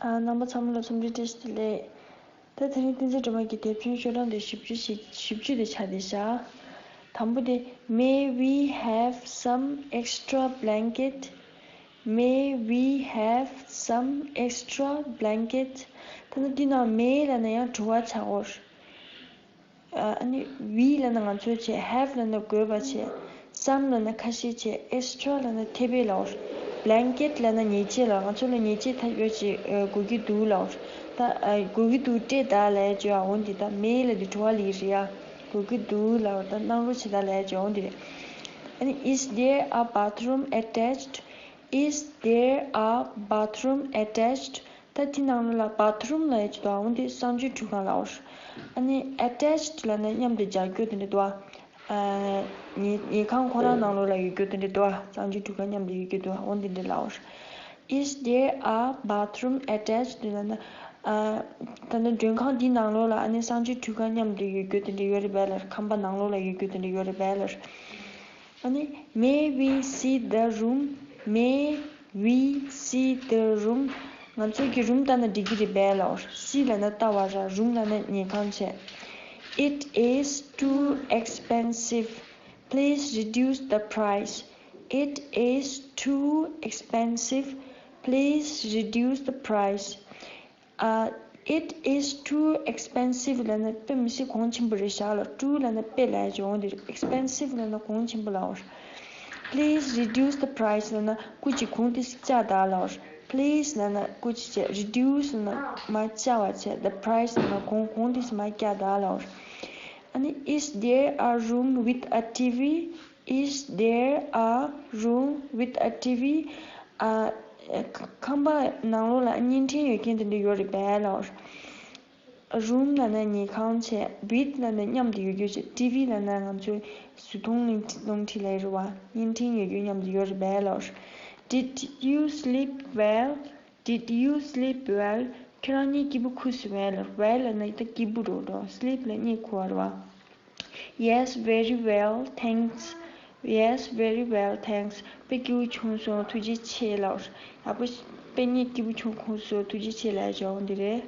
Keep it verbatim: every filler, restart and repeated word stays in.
ཨ། རྣམ་པ་ཚང་མ་ལ་འཚམས་འདྲི་བཀྲ་ཤིས་བདེ་ལེགས། ད་དེ་རིང་བསྟན་འཛིན་སྒྲོལ་མ་གི་དེབ་ཆུང་ཤོག་གྲངས་དེ་བཞི་བཅུ་ཞིག་བཞི་བཅུ་དེ་ཆགས་བསྡད་བཞག་དང་པོ་དེ། May we have some extra blanket? May we have some extra blanket? ད་ནི་འདི་ནང་may་ལབ་ན་ཡང་དྲི་བ་ཆགས་འོར། ཨ་ནི་we་ལབ་ན་ང་ཚོས་བྱས། have་ལབ་ན་དགོས་པ་བྱས། some་ལབ་ན་ཁ་ཤས་བྱས། extra་ལབ་ན་ཐེབས་པའི་ལབ་འོར། blanket་ལབ་ན་ཉལ་ཆས་ལ། ང་ཚོ་ལ་ཉལ་ཆས་ཐ་ཡོད་ཅིག་དགོས་ཀྱི་འདུག་ལབ་འོར། ད་དགོས་ཀྱི་འདུག་སྤྲད་དང་ལབ་ཡ་ཅིག་ཡོད་འོ་འདི། ད་may་ལབ་དུས་དྲི་བ་ལབ་ཀྱི་རེད་ཡ། དགོས་ཀྱི་འདུག་ལབ་འོར། ད་གནང་རོགས་བྱེད་དང་ལབ་ཡ་ཅིག་ཡོད་འོ་འདི་རེད། ཨ་ནི་is there a bathroom attached? Is there a bathroom attached? ད་དེ་ནང་ལོགས་ལ་bathroom་ལབ་ཡ་ཅིག་འདུག་འོ་འདི་གསང་སྤྱོད་ཁྲུས་ཁང་ལབ་འོར། ཨ་ནི་attached་ལབ་ན་མཉམ་དུ་སྦྱར་རྒྱུ་དེ་འདྲ་འདུག་ཨ། ཉལ་ཉལ་ཁང་ཁོ་རང་ནང་ལོགས་ལ་ཡོད་རྒྱུ་དེ་འདྲ་འདུག་གསང་སྤྱོད་ཁྲུས་ཁང་མཉམ་དུ་ཡོད་རྒྱུ་འདུག་འོ་འདི་འདྲ་ལབ་འོར། Is there a bathroom attached? ལབ་ན། ཨ། ད་ནི་མགྲོན་ཁང་འདི་ནང་ལོགས་ལ་ཨ་ནི་གསང་སྤྱོད་ཁྲུས་ཁང་མཉམ་དུ་ཡོད་རྒྱུ་དེ་འདྲ་ཡོད་རེད་པས་ལབ། ཁང་པ་ནང་ལོགས་ལ་ཡོད་རྒྱུ་དེ་འདྲ་ཡོད་རེད་པས་ལབ། ཨ་ནི། May we see the room? May we see the room? ང་ཚོ་གི་རུམ་ལྟ་ན་འགྲིག་གི་རེད་པས་ལབ་འོར། see་ལབ་ན་ལྟ་བ་ར། room་ལབ་ན་ཉལ་ཁང་བྱས། It is too expensive. Please reduce the price. It is too expensive. Please reduce the price. ཨ། It is too expensive་ལབ་ན་དཔེ་མི་སྲིད་གོང་ཆེན་པོ་རེད་བཞག་ལབ། too་ལབ་ན་དཔེ་ལབ་ཡ་ཅིག་འོ་འདི་རེད། expensive་ལབ་ན་གོང་ཆེན་པོ་ལབ་འོར། Please reduce the price་ལབ་ན་སྐུ་མཁྱེན་གོང་ཏོག་ཙམ་བཅག་དང་ལབ་འོར། Please་ལབ་ན་སྐུ་མཁྱེན་བྱས། reduce་ལབ་ན་མར་བཅག་པ་བྱས། the price་ལབ་ན་གོང་། གོང་ཏོག་ཙམ་མར་བཀྱག་དང་ལབ་འོར། ཨ་ནི། Is there a room with a T V? Is there a room with a T V? ཨ། ཁང་པ་ནང་ལོགས་ལ་བརྙན་འཕྲིན་ཡོད་མཁན་དེ་འདྲ་ཡོད་རེད་པས་ལབ་འོར། room་ལབ་ན་ཉལ་ཁང་བྱས། with་ལབ་ན་མཉམ་དུ་ཡོད་རྒྱུ་བྱས། T V་ལབ་ན་ང་ཚོའི་གཟུགས་མཐོང་གློག་འཕྲིན་ལབ་ཡ་རེད་པ། བརྙན་འཕྲིན་ཡོད་རྒྱུ་མཉམ་དུ་ཡོད་རེད་པས་ལབ་འོར། Did you sleep well? Did you sleep well? ཁྱེད་རང་གཉིད་སྐྱིད་པོ་ཁུག་སོང་བས་ལབ། well་ལབ་ན་ད་སྐྱིད་པོ་འགྲོ་འགྲོ། sleep་ལ་གཉིད་ཁུག་པ་རེད་པ། Yes, very well, thanks. Yes, very well, thanks. དཔེ་སྐྱིད་པོ་བྱུང་སོང་། ཐུགས་རྗེ་ཆེ་ལབ། ཡག་པོ། དཔེ་གཉིད་སྐྱིད་པོ་བྱུང་ཁུག་སོང་། ཐུགས་རྗེ་ཆེ་ལབ་ཡ་ཅིག་འོ་འདི་རེད།